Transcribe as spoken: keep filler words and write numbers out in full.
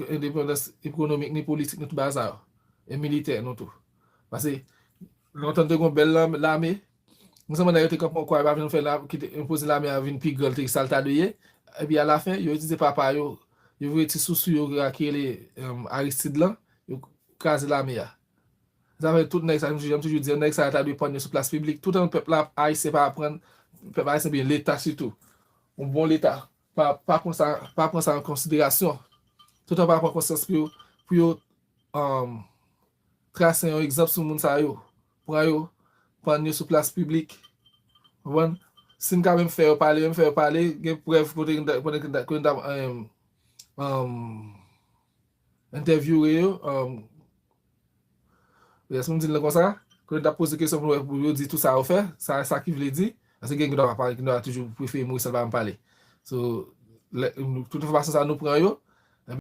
endepandans ekonomik, ni politik, ni tout bagay sa yo. E militè, nou tou. Paske, lontan te gon bèl lam- lame, non sèlman nèg yo te kanpe yon kwa, yo pa vin fè la, ki te enpoze lame a vin pi gran, te sa l ta dwe ye. Epi alafen, yo itilize papa yo, yo voye ti sousou yo ki rele, em, Aristide lan, yo kraze lame a. Sa fè tout nèg sa, jan m toujou di, nèg sa ta dwe pann yo sou plas piblik. Toutan pèp la, ayisyen pa aprann, pèp ayisyen byen, Leta sitou, yon bon Leta, pa, pa pran sa, pa pran sa an konsiderasyon. Toutan pa pran konsyans pou yo, pou yo, um, trase yon egzanp sou moun sa yo. Pran yo, pann yo sou plas piblik. Konprann? Si n ka menm fè yo pale, menm fè yo pale, gen prèv kote, kote, kote, kote, um, um, entèvyouwe yo, um, èske m di l konsa? Kote n t ap poze kesyon pou, pou yo di tout sa yo fè, sa, sa ki vle di, paske gen, gen dwa pa pale, gen dwa toujou prefere mouri san l pa janm pale. So, lè, nou, tout enfòmasyon sa nou pran yo,